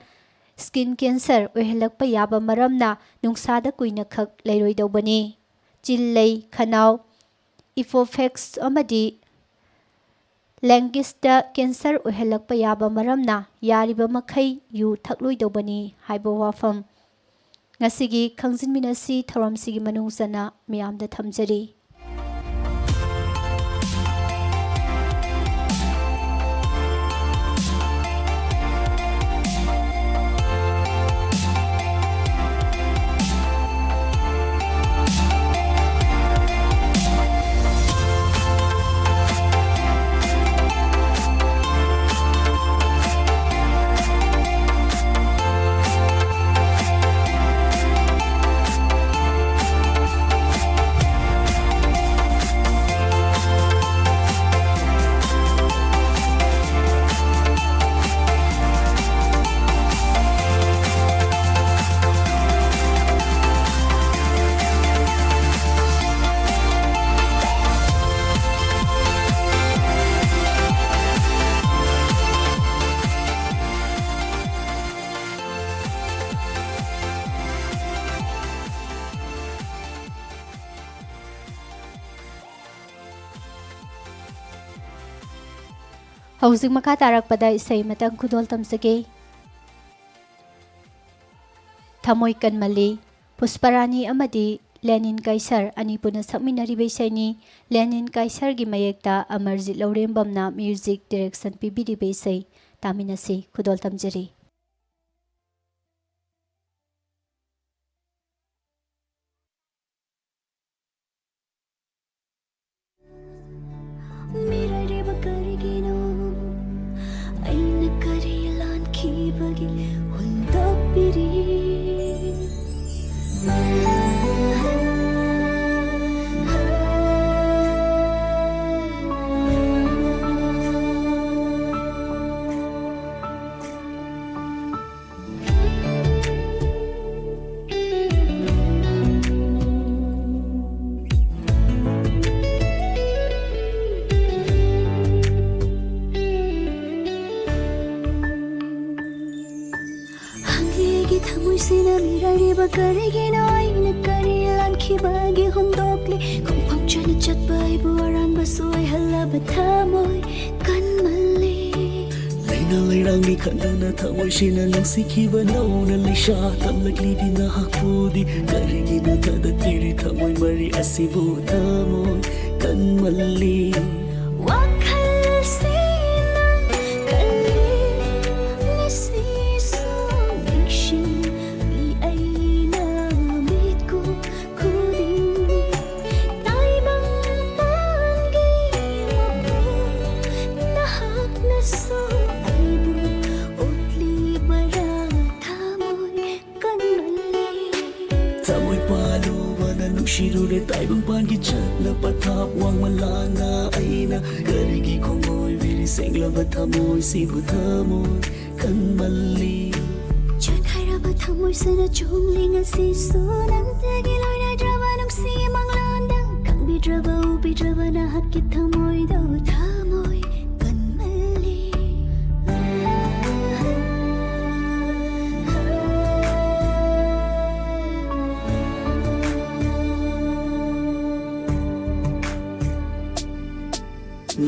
ꯁ꯭ꯀꯤꯟ ꯀꯦꯟꯁꯔ ꯑꯣꯏꯍꯜꯂꯛꯄ ꯌꯥꯕ ꯃꯔꯝꯅ ꯅꯨꯡꯁꯥꯗ ꯀꯨꯏꯅ ꯈꯛ ꯂꯩꯔꯣꯏꯗꯧꯕꯅꯤ꯫ ꯆꯤꯜ ꯂꯩ, ꯈꯅꯥꯎ, ꯏꯄꯣꯐꯦꯛꯁ ꯑꯃꯗꯤ ꯂꯦꯡꯒꯤꯁꯇ ꯀꯦꯟꯁꯔ ꯑꯣꯏꯍꯜꯂꯛꯄ ꯌꯥꯕ ꯃꯔꯝꯅ ꯌꯥꯔꯤꯕ ꯃꯈꯩ ꯌꯨ ꯊꯛꯂꯣꯏꯗꯧꯕꯅꯤ ꯍꯥꯏꯕ ꯋꯥꯐꯝ꯫ ꯉꯁꯤꯒꯤ ꯈꯪꯖꯤꯟꯃꯤꯟꯅꯁꯤ ꯊꯧꯔꯝꯁꯤꯒꯤ ꯃꯅꯨꯡ ꯆꯟꯅ ꯃꯤꯌꯥꯝꯗ ꯊꯝꯖꯔꯤ꯫ ꯍꯧꯖꯤꯛ ꯃꯈꯥ ꯇꯥꯔꯛꯄꯗ ꯏꯁꯩ ꯑꯃꯇꯪ ꯈꯨꯗꯣꯜ ꯇꯝꯖꯒꯦ꯫ ꯊꯃꯣꯏ ꯀꯟꯃꯜꯂꯤ꯫ ꯄꯨꯁꯄꯔꯥꯅꯤ ꯑꯃꯗꯤ ꯂꯦꯅꯤꯟ ꯀꯥꯏꯁꯔ ꯑꯅꯤ ꯄꯨꯟꯅ ꯁꯛꯃꯤꯟꯅꯔꯤꯕ ꯏꯁꯩꯅꯤ꯫ ꯂꯦꯅꯤꯟ ꯀꯥꯏꯁꯔꯒꯤ ꯃꯌꯦꯛꯇ ꯑꯃꯔꯖꯤꯠ ꯂꯧꯔꯦꯝꯕꯝꯅ ꯃ꯭ꯌꯨꯖꯤꯛ ꯗꯤꯔꯦꯛꯁꯟ ꯄꯤꯕꯤꯔꯤꯕ ꯏꯁꯩ ꯇꯥꯃꯤꯟꯅꯁꯤ꯫ ꯈꯨꯗꯣꯜ ꯇꯝꯖꯔꯤ꯫ ꯀꯔꯤꯒꯤꯅꯣ ꯑꯩꯅ ꯀꯔꯤ ꯂꯥꯟꯈꯤꯕꯒꯤ ꯍꯨꯟꯗꯣꯛꯂꯤ? ꯈꯣꯡꯐꯝ ꯆꯠꯅ ꯆꯠꯄ ꯑꯩꯕꯨ ꯑꯔꯥꯟꯕ ꯁꯣꯏꯍꯜꯂꯕ ꯊꯃꯣꯏ ꯀꯟꯃꯜꯂꯤ꯫ ꯂꯩꯅ ꯂꯩꯔꯥꯡꯒꯤ ꯈꯟꯗꯨꯅ ꯊꯃꯣꯏꯁꯤꯅ ꯅꯨꯡꯁꯤꯈꯤꯕ ꯅꯧꯅ ꯂꯩꯁꯥ ꯇꯝꯂꯛꯂꯤꯕꯤ ꯅꯍꯥꯛꯄꯨꯗꯤ ꯀꯔꯤꯒꯤꯅꯣ ꯊꯥꯗꯠꯄꯤꯔꯤ ꯊꯃꯣꯏ ꯃꯔꯤ ꯑꯁꯤꯕꯨ ꯊꯃꯣꯏ ꯀꯟꯃꯜꯂꯤ꯫ ꯋꯥꯈꯜꯁꯤꯅ ꯀꯜꯂꯤ ꯉꯁꯤꯁꯨ ꯅꯤꯡꯁꯤꯡꯂꯤ ꯑꯩꯅ ꯃꯤꯠꯀꯨꯞ ꯈꯨꯗꯤꯡ꯫ ꯇꯥꯏꯕꯪ ꯄꯥꯟꯒꯤ ꯃꯄꯨ ꯅꯍꯥꯛꯅꯁꯨ ꯑꯩꯕꯨ ꯎꯠꯂꯤꯕꯔꯥ ꯊꯃꯣꯏ ꯀꯟꯃꯜꯂꯤ꯫ ꯊꯃꯣꯏ ꯄꯥꯜꯂꯨꯕꯅ ꯅꯨꯡꯁꯤꯔꯨꯔꯦ ꯇꯥꯏꯕꯪ ꯄꯥꯟꯒꯤ ꯆꯠꯅ ꯄꯊꯥꯞ ꯋꯥꯡꯃ ꯂꯥꯟꯅ ꯑꯩꯅ ꯀꯔꯤꯒꯤ ꯈꯣꯡꯑꯣꯏꯕꯤꯔꯤ ꯁꯦꯡꯂꯕ ꯊꯃꯣꯏꯁꯤꯕꯨ ꯊꯃꯣꯏ ꯀꯟꯃꯜꯂꯤ꯫ ꯆꯦꯈꯥꯏꯔꯕ ꯊꯃꯣꯏꯁꯤꯅ ꯆꯨꯝꯂꯤ ꯉꯁꯤꯁꯨ ꯅꯪꯇꯒꯤ ꯂꯣꯏꯅꯗ꯭ꯔꯕ ꯅꯨꯡꯁꯤ ꯃꯪꯂꯥꯟꯗ ꯈꯪꯕꯤꯗ꯭ꯔꯕ ꯎꯕꯤꯗ꯭ꯔꯕ ꯅꯍꯥꯛꯀꯤ ꯊꯃꯣꯏꯗꯣ ꯊꯃꯣꯏ ꯀꯟꯃꯜꯂꯤ꯫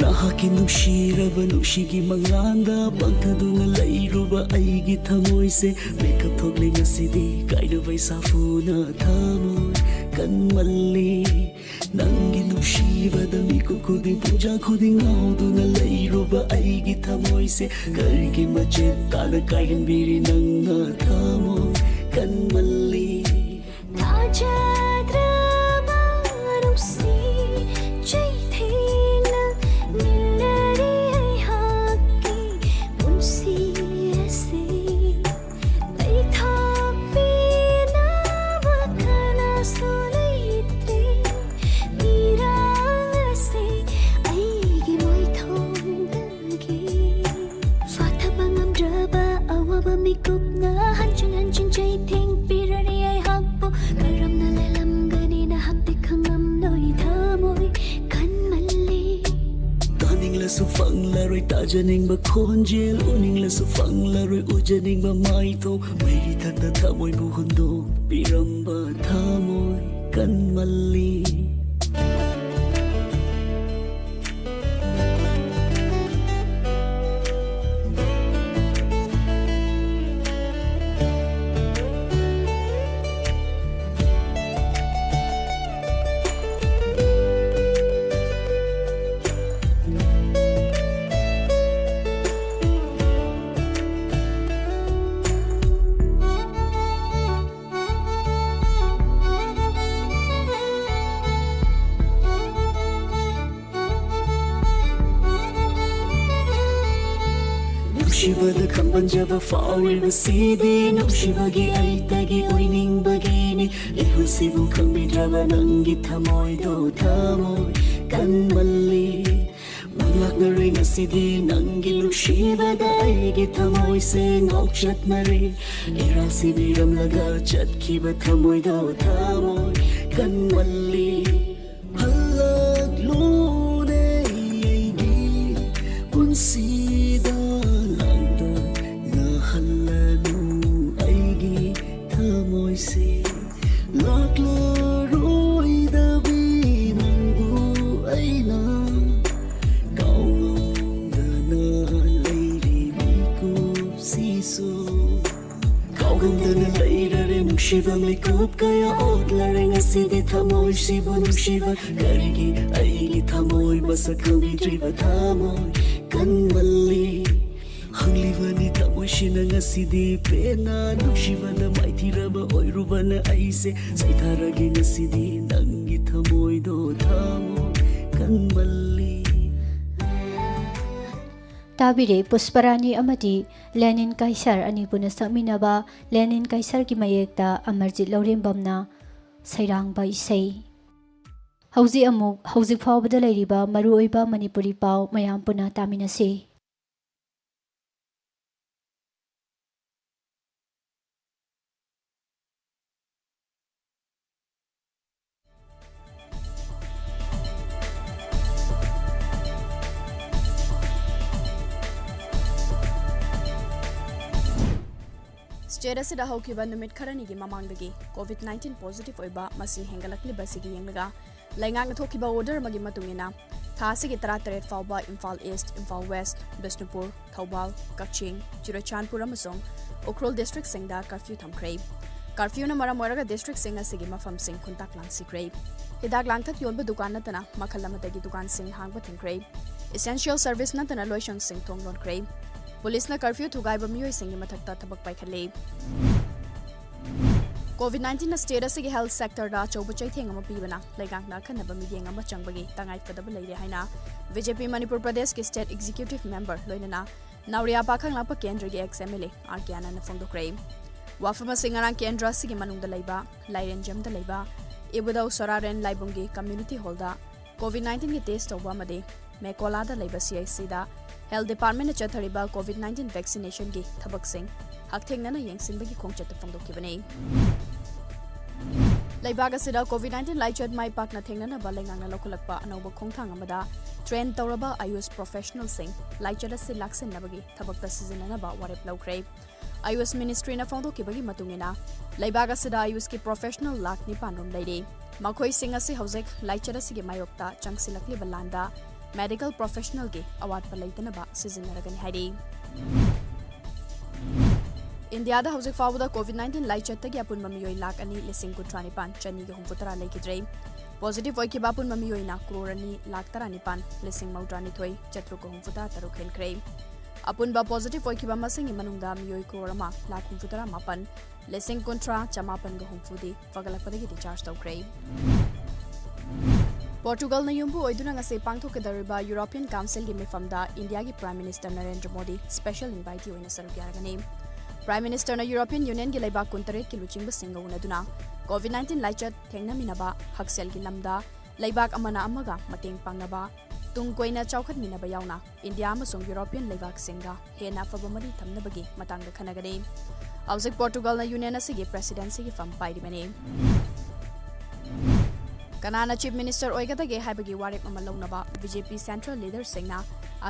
ꯅꯍꯥꯛꯀꯤ ꯅꯨꯡꯁꯤꯔꯕ ꯅꯨꯡꯁꯤꯒꯤ ꯃꯪꯂꯥꯟꯗ ꯄꯪꯊꯗꯨꯅ ꯂꯩꯔꯨꯕ ꯑꯩꯒꯤ ꯊꯃꯣꯏꯁꯦ ꯃꯤꯀꯞ ꯊꯣꯛꯂꯦ ꯉꯁꯤꯗꯤ ꯀꯥꯏꯅꯕꯩ ꯁꯥꯐꯨꯅ ꯊꯃꯣꯏ ꯀꯟꯃꯜꯂꯤ꯫ ꯅꯪꯒꯤ ꯅꯨꯡꯁꯤꯕꯗ ꯃꯤꯀꯨꯞ ꯈꯨꯗꯤꯡ ꯄꯨꯡꯖꯥ ꯈꯨꯗꯤꯡ ꯉꯥꯎꯗꯨꯅ ꯂꯩꯔꯨꯕ ꯑꯩꯒꯤ ꯊꯃꯣꯏꯁꯦ ꯀꯔꯤꯒꯤ ꯃꯆꯦꯠ ꯇꯥꯅ ꯀꯥꯏꯍꯟꯕꯤꯔꯤ ꯅꯪꯅ ꯊꯃꯣꯏ ꯀꯟꯃꯜꯂꯤ꯫ ꯊꯥꯖꯗ꯭ꯔꯕ ꯅꯨꯡꯁꯤ ꯆꯩꯊꯦꯡꯅ ꯅꯤꯜꯂꯔꯤ ꯑꯩꯍꯥꯛꯀꯤ ꯄꯨꯟꯁꯤ ꯑꯁꯤ꯫ ꯂꯩꯊꯣꯛꯄꯤꯅꯕ ꯀꯅꯥꯁꯨ ꯂꯩꯇ꯭ꯔꯦ꯫ ꯏꯔꯥꯡ ꯑꯁꯤ ꯑꯩꯒꯤ ꯃꯥꯏꯊꯣꯡꯗꯒꯤ ꯐꯥꯊꯕ ꯉꯝꯗ꯭ꯔꯕ ꯑꯋꯥꯕ ꯃꯤꯀꯨꯞꯅ ꯍꯟꯖꯤꯟ ꯍꯟꯖꯤꯟ ꯆꯩꯊꯦꯡ ꯄꯤꯔꯔꯤ ꯑꯩꯍꯥꯛꯄꯨ꯫ ꯀꯔꯝꯅ ꯐꯪꯂꯔꯣꯏ ꯇꯥꯖꯅꯤꯡꯕ ꯈꯣꯟꯖꯦꯜ, ꯎꯅꯤꯡꯂꯁꯨ ꯐꯪꯂꯔꯣꯏ ꯎꯖꯅꯤꯡꯕ ꯃꯥꯏꯊꯣꯡ, ꯃꯩꯔꯤ ꯊꯛꯇ ꯊꯃꯣꯏꯕꯨ ꯍꯨꯟꯗꯣꯛꯄꯤꯔꯝꯕ ꯊꯃꯣꯏ ꯀꯟꯃꯜꯂꯤ꯫ ꯅꯨꯡꯁꯤꯕꯗ ꯈꯝꯕꯟꯖꯕ ꯐꯥꯎꯔꯤꯕꯁꯤꯗꯤ ꯅꯨꯡꯁꯤꯕꯒꯤ ꯑꯩꯇꯒꯤ ꯑꯣꯏꯅꯤꯡꯕꯒꯤꯅꯤ꯫ ꯏꯍꯨꯜꯁꯤꯕꯨ ꯈꯪꯕꯤꯗ꯭ꯔꯕ ꯅꯪꯒꯤ ꯊꯃꯣꯏꯗꯣ ꯊꯃꯣꯏ ꯀꯟꯃꯜꯂꯤ꯫ ꯃꯪꯂꯥꯛꯅꯔꯦ ꯉꯁꯤꯗꯤ ꯅꯪꯒꯤ ꯅꯨꯡꯁꯤꯕꯗ ꯑꯩꯒꯤ ꯊꯃꯣꯏꯁꯦ ꯉꯥꯎꯆꯠꯅꯔꯦ꯫ ꯏꯔꯥꯜ ꯁꯤꯕꯤꯔꯝꯂꯒ ꯆꯠꯈꯤꯕ ꯊꯃꯣꯏꯗꯣ ꯊꯃꯣꯏ ꯀꯟꯃꯜꯂꯤ꯫ ꯍꯜꯂꯛꯂꯣꯅꯦ ꯑꯩꯒꯤ ꯄꯨꯟꯁꯤꯗ ꯂꯥꯡꯗ ꯂꯥꯛꯍꯜꯂꯅꯨ ꯑꯩꯒꯤ ꯊꯃꯣꯏꯁꯦ꯫ ꯂꯥꯛꯂꯔꯣꯏꯗꯕꯤ ꯅꯪꯕꯨ ꯑꯩꯅ ꯀꯥꯎꯉꯝꯗꯅ ꯂꯩꯔꯤ ꯃꯤꯀꯨꯞꯁꯤꯁꯨ꯫ ꯀꯥꯎꯉꯝꯗꯅ ꯂꯩꯔꯔꯦ ꯅꯨꯡꯁꯤꯕ ꯃꯤꯀꯨꯞ ꯀꯌꯥ ꯑꯣꯠꯂꯔꯦ ꯉꯁꯤꯗꯤ ꯊꯃꯣꯏꯁꯤꯕꯨ ꯅꯨꯡꯁꯤꯕ꯫ ꯀꯔꯤꯒꯤ ꯑꯩꯒꯤ ꯊꯃꯣꯏ ꯃꯁꯛ ꯈꯪꯕꯤꯗ꯭ꯔꯤꯕ ꯊꯃꯣꯏ ꯀꯟꯃꯜꯂꯤ꯫ ꯍꯪꯂꯤꯕꯅꯤ ꯊꯃꯣꯏꯁꯤꯅ ꯉꯁꯤꯗꯤ ꯄꯦꯟꯅ ꯅꯨꯡꯁꯤꯕꯗ ꯃꯥꯏꯊꯤꯔꯕ ꯑꯣꯏꯔꯨꯕꯅ ꯑꯩꯁꯦ ꯁꯩꯊꯥꯔꯒꯦ ꯉꯁꯤꯗꯤ ꯅꯪꯒꯤ ꯊꯃꯣꯏꯗꯣ ꯊꯃꯣꯏ ꯀꯟꯃꯜꯂꯤ꯫ ꯇꯥꯕꯤꯔꯦ ꯄꯨꯁꯄꯔꯥꯅꯤ ꯑꯃꯗꯤ ꯂꯦꯅꯤꯟ ꯀꯥꯏꯁꯔ ꯑꯅꯤ ꯄꯨꯟꯅ ꯁꯛꯃꯤꯟꯅꯕ ꯂꯦꯅꯤꯟ ꯀꯥꯏꯁꯔꯒꯤ ꯃꯌꯦꯛꯇ ꯑꯃꯔꯖꯤꯠ ꯂꯧꯔꯦꯝꯕꯝꯅ ꯁꯩꯔꯥꯡꯕ ꯏꯁꯩ꯫ ꯍꯧꯖꯤꯛ ꯑꯃꯨꯛ ꯍꯧꯖꯤꯛ ꯐꯥꯎꯕꯗ ꯂꯩꯔꯤꯕ ꯃꯔꯨꯑꯣꯏꯕ ꯃꯅꯤꯄꯨꯔꯤ ꯄꯥꯎ ꯃꯌꯥꯝ ꯄꯨꯟꯅ ꯇꯥꯃꯤꯟꯅꯁꯤ꯫ ꯁ꯭ꯇꯦꯠ ꯑꯁꯤꯗ ꯍꯧꯈꯤꯕ ꯅꯨꯃꯤꯠ ꯈꯔꯅꯤꯒꯤ ꯃꯃꯥꯡꯗꯒꯤ ꯀꯣꯚꯤꯗ ꯅꯥꯏꯟꯇꯤꯟ ꯄꯣꯖꯤꯇꯤꯚ ꯑꯣꯏꯕ ꯃꯁꯤꯡ ꯍꯦꯟꯒꯠꯂꯛꯂꯤꯕ ꯑꯁꯤꯒꯤ ꯌꯦꯡꯂꯒ ꯂꯩꯉꯥꯛꯅ ꯊꯣꯛꯈꯤꯕ ꯑꯣꯔꯗꯔ ꯑꯃꯒꯤ ꯃꯇꯨꯡ ꯏꯟꯅ ꯊꯥ ꯑꯁꯤꯒꯤ ꯇꯔꯥꯇꯔꯦꯠ ꯐꯥꯎꯕ ꯏꯝꯐꯥꯜ ꯏꯁ꯭ꯠ, ꯏꯝꯐꯥꯜ ꯋꯦꯁ꯭ꯠ, ꯕꯤꯁꯅꯨꯄꯨꯔ, ꯊꯧꯕꯥꯜ, ꯀꯛꯆꯤꯡ, ꯆꯨꯔꯆꯥꯟꯄꯨꯔ ꯑꯃꯁꯨꯡ ꯎꯈ꯭ꯔꯨꯜ ꯗꯤꯁꯇ꯭ꯔꯤꯛꯁꯤꯡꯗ ꯀꯔꯐ꯭ꯌꯨ ꯊꯝꯈ꯭ꯔꯦ꯫ ꯀꯔꯐ꯭ꯌꯨꯅ ꯃꯔꯝ ꯑꯣꯏꯔꯒ ꯗꯤꯁꯇ꯭ꯔꯤꯛꯁꯤꯡ ꯑꯁꯤꯒꯤ ꯃꯐꯝꯁꯤꯡ ꯈꯨꯟꯇꯥꯛ ꯂꯥꯟꯁꯤꯈ꯭ꯔꯦ꯫ ꯍꯤꯗꯥꯛ ꯂꯥꯡꯊꯛ ꯌꯣꯟꯕ ꯗꯨꯀꯥꯟ ꯅꯠꯇꯅ ꯃꯈꯜ ꯑꯃꯠꯇꯒꯤ ꯗꯨꯀꯥꯟꯁꯤꯡ ꯍꯥꯡꯕ ꯊꯤꯡꯈ꯭ꯔꯦ꯫ ꯏꯁꯦꯟꯁꯤꯌꯦꯜ ꯁꯔꯚꯤꯁ ꯅꯠꯇꯅ ꯂꯣꯏꯁꯪꯁꯤꯡ ꯊꯣꯡ ꯂꯣꯟꯈ꯭ꯔꯦ꯫ ꯄꯨꯂꯤꯁꯅ ꯀꯔꯐ꯭ꯌꯨ ꯊꯨꯒꯥꯏꯕ ꯃꯤꯑꯣꯏꯁꯤꯡꯒꯤ ꯃꯊꯛꯇ ꯊꯕꯛ ꯄꯥꯏꯈꯠꯂꯦ꯫ ꯀꯣꯚꯤꯗ ꯅꯥꯏꯟꯇꯤꯟꯅ ꯁ꯭ꯇꯦꯠ ꯑꯁꯤꯒꯤ ꯍꯦꯜꯊ ꯁꯦꯛꯇꯔꯗ ꯑꯆꯧꯕ ꯆꯩꯊꯦꯡ ꯑꯃ ꯄꯤꯕꯅ ꯂꯩꯉꯥꯛꯅ ꯑꯈꯟꯅꯕ ꯃꯤꯠꯌꯦꯡ ꯑꯃ ꯆꯪꯕꯒꯤ ꯇꯉꯥꯏ ꯐꯗꯕ ꯂꯩꯔꯦ ꯍꯥꯏꯅ ꯕꯤ ꯖꯦ ꯄꯤ ꯃꯅꯤꯄꯨꯔ ꯄ꯭ꯔꯗꯦꯁꯀꯤ ꯁ꯭ꯇꯦꯠ ꯑꯦꯛꯖꯤꯀ꯭ꯌꯨꯇꯤꯚ ꯃꯦꯝꯕꯔ ꯂꯣꯏꯅꯅ ꯅꯥꯎꯔꯤꯌꯥ ꯄꯥꯈꯪꯂꯥꯛꯄ ꯀꯦꯟꯗ꯭ꯔꯒꯤ X M L A R K ꯑꯅꯟꯅ ꯐꯣꯡꯗꯣꯛꯈ꯭ꯔꯦ꯫ ꯋꯥꯐꯝ ꯑꯁꯤ ꯉꯔꯥꯡ ꯀꯦꯟꯗ꯭ꯔ ꯑꯁꯤꯒꯤ ꯃꯅꯨꯡꯗ ꯂꯩꯕ ꯂꯥꯏꯔꯦꯟꯖꯝꯗ ꯂꯩꯕ ꯏꯕꯨꯙꯧ ꯁꯣꯔꯥꯔꯦꯟ ꯂꯥꯏꯕꯨꯡꯒꯤ ꯀꯝꯃ꯭ꯌꯨꯅꯤꯇꯤ ꯍꯣꯜꯗ ꯀꯣꯚꯤꯗ ꯅꯥꯏꯟꯇꯤꯟꯒꯤ ꯇꯦꯁ꯭ꯠ ꯇꯧꯕ ꯑꯃꯗꯤ ꯃꯦꯀꯣꯂꯥꯗ ꯂꯩꯕ ꯁꯤ ꯑꯥꯏ ꯁꯤꯗ ꯍꯦꯜꯊ ꯗꯤꯄꯥꯔꯠꯃꯦꯟꯠꯅ ꯆꯠꯊꯔꯤꯕ ꯀꯣꯚꯤꯗ ꯅꯥꯏꯟꯇꯤꯟ ꯚꯦꯛꯁꯤꯅꯦꯁꯟꯒꯤ ꯊꯕꯛꯁꯤꯡ ꯍꯛꯊꯦꯡꯅꯅ ꯌꯦꯡꯁꯤꯟꯕꯒꯤ ꯈꯣꯡꯆꯠꯇ ꯐꯣꯡꯗꯣꯛꯈꯤꯕꯅꯤ꯫ ꯂꯩꯕꯥꯛ ꯑꯁꯤꯗ ꯀꯣꯚꯤꯗ ꯅꯥꯏꯟꯇꯤꯟ ꯂꯥꯏꯆꯠ ꯃꯥꯏ ꯄꯥꯛꯅ ꯊꯦꯡꯅꯅꯕ ꯂꯩꯉꯥꯛꯅ ꯂꯧꯈꯠꯂꯛꯄ ꯑꯅꯧꯕ ꯈꯣꯡꯊꯥꯡ ꯑꯃꯗ ꯇ꯭ꯔꯦꯟ ꯇꯧꯔꯕ ꯑꯌꯨꯁ ꯄ꯭ꯔꯣꯐꯦꯁꯅꯦꯜꯁꯤꯡ ꯂꯥꯏꯆꯠ ꯑꯁꯤ ꯂꯥꯛꯁꯤꯟꯅꯕꯒꯤ ꯊꯕꯛꯇ ꯁꯤꯖꯤꯟꯅꯅꯕ ꯋꯥꯔꯦꯞ ꯂꯧꯈ꯭ꯔꯦ꯫ ꯑꯌꯨꯁ ꯃꯤꯅꯤꯁꯇ꯭ꯔꯤꯅ ꯐꯣꯡꯗꯣꯛꯈꯤꯕꯒꯤ ꯃꯇꯨꯡ ꯏꯟꯅ, ꯂꯩꯕꯥꯛ ꯑꯁꯤꯗ ꯑꯌꯨꯁꯀꯤ ꯄ꯭ꯔꯣꯐꯦꯁꯅꯦꯜ ꯂꯥꯈ ꯅꯤꯄꯥꯟ ꯔꯣꯝ ꯂꯩꯔꯤ꯫ ꯃꯈꯣꯏꯁꯤꯡ ꯑꯁꯤ ꯍꯧꯖꯤꯛ ꯂꯥꯏꯆꯠ ꯑꯁꯤꯒꯤ ꯃꯥꯌꯣꯛꯇ ꯆꯪꯁꯤꯜꯂꯛꯂꯤꯕ ꯂꯥꯟꯗ ꯃꯦꯗꯤꯀꯦꯜ ꯄ꯭ꯔꯣꯐꯦꯁꯅꯦꯜꯒꯤ ꯑꯋꯥꯠꯄ ꯂꯩꯇꯅꯕ ꯁꯤꯖꯤꯟꯅꯔꯒꯅꯤ ꯍꯥꯏꯔꯤ꯫ ꯏꯟꯗꯤꯌꯥꯗ ꯍꯧꯖꯤꯛ ꯐꯥꯎꯕꯗ ꯀꯣꯚꯤꯗ ꯅꯥꯏꯟꯇꯤꯟ ꯂꯥꯏꯆꯠꯇꯒꯤ ꯑꯄꯨꯟꯕ ꯃꯤꯑꯣꯏ ꯂꯥꯈ ꯑꯅꯤ ꯂꯤꯁꯤꯡ ꯀꯨꯟꯊ꯭ꯔꯥ ꯅꯤꯄꯥꯟ ꯆꯅꯤꯒ ꯍꯨꯝꯐꯨ ꯇꯔꯥ ꯂꯩꯈꯤꯗ꯭ꯔꯦ꯫ ꯄꯣꯖꯤꯇꯤꯚ ꯑꯣꯏꯈꯤꯕ ꯑꯄꯨꯟꯕ ꯃꯤꯑꯣꯏꯅ ꯀ꯭ꯔꯣꯔ ꯑꯅꯤ ꯂꯥꯈ ꯇꯔꯥꯅꯤꯄꯥꯟ ꯂꯤꯁꯤꯡ ꯃꯧꯗ꯭ꯔꯥ ꯅꯤꯊꯣꯏ ꯆꯥꯇ꯭ꯔꯨꯛꯀ ꯍꯨꯝꯐꯨ ꯇꯔꯥ ꯇꯔꯨꯛ ꯍꯦꯟꯈ꯭ꯔꯦ꯫ ꯑꯄꯨꯟꯕ ꯄꯣꯖꯤꯇꯤꯚ ꯑꯣꯏꯈꯤꯕ ꯃꯁꯤꯡꯒꯤ ꯃꯅꯨꯡꯗ ꯃꯤꯑꯣꯏ ꯀ꯭ꯔꯣꯔ ꯑꯃ ꯂꯥꯈ ꯍꯨꯝꯐꯨ ꯇꯔꯥ ꯃꯥꯄꯟ ꯂꯤꯁꯤꯡ ꯀꯨꯟꯊ꯭ꯔꯥ ꯆꯃꯥꯄꯟꯒ ꯍꯨꯝꯐꯨꯗꯤ ꯐꯒꯠꯂꯛꯄꯗꯒꯤ ꯗꯤꯁꯆꯥꯔꯖ ꯇꯧꯈ꯭ꯔꯦ꯫ ꯄꯣꯔꯇꯨꯒꯜꯅ ꯌꯨꯝꯕꯨ ꯑꯣꯏꯗꯨꯅ ꯉꯁꯤ ꯄꯥꯡꯊꯣꯛꯀꯗꯧꯔꯤꯕ ꯌꯨꯔꯣꯄꯤꯌꯟ ꯀꯥꯎꯟꯁꯤꯜꯒꯤ ꯃꯤꯐꯝꯗ ꯏꯟꯗꯤꯌꯥꯒꯤ prime minister Narendra Modi special invitee ꯑꯣꯏꯅ ꯁꯔꯨꯛ ꯌꯥꯔꯒꯅꯤ꯫ ꯄ꯭ꯔꯥꯏꯝ ꯃꯤꯅꯤꯁꯇꯔꯅ ꯌꯨꯔꯣꯄꯤꯌꯟ ꯌꯨꯅꯤꯌꯟꯒꯤ ꯂꯩꯕꯥꯛ ꯀꯨꯟꯇꯔꯦꯠꯀꯤ ꯂꯨꯆꯤꯡꯕꯁꯤꯡꯒ ꯎꯅꯗꯨꯅ ꯀꯣꯚꯤꯗ ꯅꯥꯏꯟꯇꯤꯟ ꯂꯥꯏꯆꯠ ꯊꯦꯡꯅꯃꯤꯟꯅꯕ, ꯍꯛꯁꯦꯜꯒꯤ ꯂꯝꯗ ꯂꯩꯕꯥꯛ ꯑꯃꯅ ꯑꯃꯒ ꯃꯇꯦꯡ ꯄꯥꯡꯅꯕ, ꯇꯨꯡ ꯀꯣꯏꯅ ꯆꯥꯎꯈꯠꯃꯤꯟꯅꯕ ꯌꯥꯎꯅ ꯏꯟꯗꯤꯌꯥ ꯑꯃꯁꯨꯡ ꯌꯨꯔꯣꯄꯤꯌꯟ ꯂꯩꯕꯥꯛꯁꯤꯡꯒ ꯍꯦꯟꯅ ꯑꯐꯕ ꯃꯔꯤ ꯊꯝꯅꯕꯒꯤ ꯃꯇꯥꯡꯗ ꯈꯟꯅꯒꯅꯤ꯫ ꯍꯧꯖꯤꯛ ꯄꯣꯔꯇꯨꯒꯜꯅ ꯌꯨꯅꯤꯌꯟ ꯑꯁꯤꯒꯤ ꯄ꯭ꯔꯦꯁꯤꯗꯦꯟꯁꯤꯒꯤ ꯐꯝ ꯄꯥꯏꯔꯤꯕꯅꯤ꯫ ꯀꯅꯥꯅ ꯆꯤꯐ ꯃꯤꯅꯤꯁꯇꯔ ꯑꯣꯏꯒꯗꯒꯦ ꯍꯥꯏꯕꯒꯤ ꯋꯥꯔꯦꯞ ꯑꯃ ꯂꯧꯅꯕ ꯕꯤ ꯖꯦ ꯄꯤ ꯁꯦꯟꯇ꯭ꯔꯦꯜ ꯂꯤꯗꯔꯁꯤꯡꯅ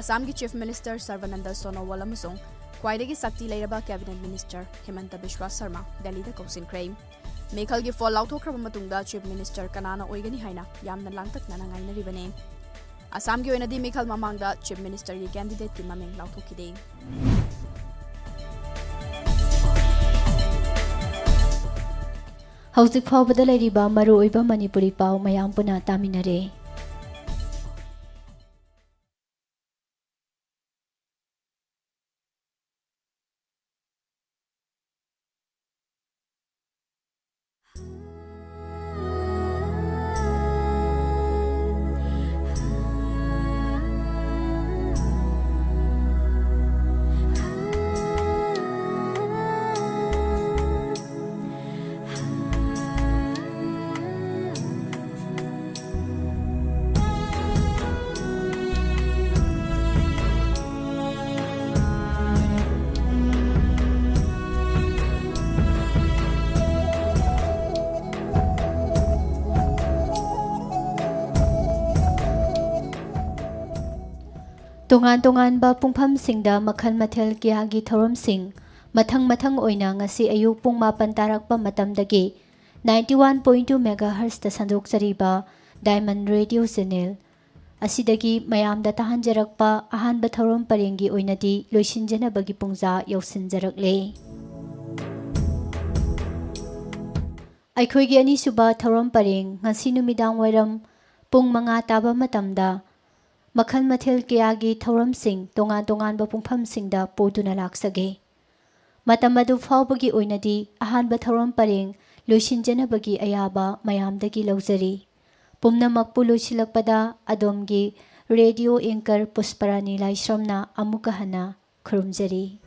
ꯑꯁꯥꯝꯒꯤ ꯆꯤꯐ ꯃꯤꯅꯤꯁꯇꯔ ꯁꯔꯕꯥꯅꯟꯗ ꯁꯣꯅꯣꯋꯥꯜ ꯑꯃꯁꯨꯡ ꯈ꯭ꯋꯥꯏꯗꯒꯤ ꯁꯛꯇꯤ ꯂꯩꯔꯕ Cabinet Minister ꯍꯤꯃꯟꯇ ꯕꯤꯁ꯭ꯋꯥ ꯁꯔꯃ ꯗꯦꯜꯂꯤꯗ ꯀꯧꯁꯤꯟꯈ꯭ꯔꯦ꯫ ꯃꯤꯈꯜꯒꯤ ꯐꯣꯜ ꯂꯥꯎꯊꯣꯛꯈ꯭ꯔꯕ ꯃꯇꯨꯡꯗ Chief Minister ꯀꯅꯥꯅ ꯑꯣꯏꯒꯅꯤ ꯍꯥꯏꯅ ꯌꯥꯝꯅ ꯂꯥꯡꯇꯛꯅꯅ ꯉꯥꯏꯅꯔꯤꯕꯅꯤ꯫ ꯑꯁꯥꯝꯒꯤ ꯑꯣꯏꯅꯗꯤ ꯃꯤꯈꯜ ꯃꯃꯥꯡꯗ Chief Ministerꯒꯤ candidateꯀꯤ ꯃꯃꯤꯡ ꯂꯥꯎꯊꯣꯛꯈꯤꯗꯦ꯫ ꯍꯧꯖꯤꯛ ꯐꯥꯎꯕꯗ ꯂꯩꯔꯤꯕ ꯃꯔꯨꯑꯣꯏꯕ ꯃꯅꯤꯄꯨꯔꯤ ꯄꯥꯎ ꯃꯌꯥꯝ ꯄꯨꯟꯅ ꯇꯥꯃꯤꯟꯅꯔꯦ꯫ ꯇꯣꯉꯥꯟ ꯇꯣꯉꯥꯟꯕ ꯄꯨꯡꯐꯝꯁꯤꯡꯗ ꯃꯈꯜ ꯃꯊꯦꯜ ꯀꯌꯥꯒꯤ ꯊꯧꯔꯝꯁꯤꯡ ꯃꯊꯪ ꯃꯊꯪ ꯑꯣꯏꯅ ꯉꯁꯤ ꯑꯌꯨꯛ ꯄꯨꯡ ꯃꯥꯄꯟ ꯇꯥꯔꯛꯄ ꯃꯇꯝꯗꯒꯤ ninety one point two megahertzꯇ ꯁꯟꯗꯣꯛꯆꯔꯤꯕ Diamond Radio Channel ꯑꯁꯤꯗꯒꯤ ꯃꯌꯥꯝꯗ ꯇꯥꯍꯟꯖꯔꯛꯄ ꯑꯍꯥꯟꯕ ꯊꯧꯔꯝ ꯄꯔꯦꯡꯒꯤ ꯑꯣꯏꯅꯗꯤ ꯂꯣꯏꯁꯤꯟꯖꯅꯕꯒꯤ ꯄꯨꯡꯖꯥ ꯌꯧꯁꯤꯟꯖꯔꯛꯂꯦ꯫ ꯑꯩꯈꯣꯏꯒꯤ ꯑꯅꯤꯁꯨꯕ ꯊꯧꯔꯝ ꯄꯔꯦꯡ ꯉꯁꯤ ꯅꯨꯃꯤꯗꯥꯡ ꯋꯥꯏꯔꯝ ꯄꯨꯡ ꯃꯉꯥ ꯇꯥꯕ ꯃꯇꯝꯗ ꯃꯈꯜ ꯃꯊꯦꯜ ꯀꯌꯥꯒꯤ ꯊꯧꯔꯝꯁꯤꯡ ꯇꯣꯉꯥꯟ ꯇꯣꯉꯥꯟꯕ ꯄꯨꯡꯐꯝꯁꯤꯡꯗ ꯄꯨꯗꯨꯅ ꯂꯥꯛꯆꯒꯦ꯫ ꯃꯇꯝ ꯑꯗꯨ ꯐꯥꯎꯕꯒꯤ ꯑꯣꯏꯅꯗꯤ ꯑꯍꯥꯟꯕ ꯊꯧꯔꯝ ꯄꯔꯦꯡ ꯂꯣꯏꯁꯤꯟꯖꯅꯕꯒꯤ ꯑꯌꯥꯕ ꯃꯌꯥꯝꯗꯒꯤ ꯂꯧꯖꯔꯤ꯫ ꯄꯨꯝꯅꯃꯛꯄꯨ ꯂꯣꯏꯁꯤꯜꯂꯛꯄꯗ ꯑꯗꯣꯝꯒꯤ radio anchor ꯄꯨꯁꯄꯔꯥꯅꯤ ꯂꯥꯏꯁ꯭ꯔꯝꯅ ꯑꯃꯨꯛꯀ ꯍꯟꯅ ꯈꯨꯔꯨꯝꯖꯔꯤ꯫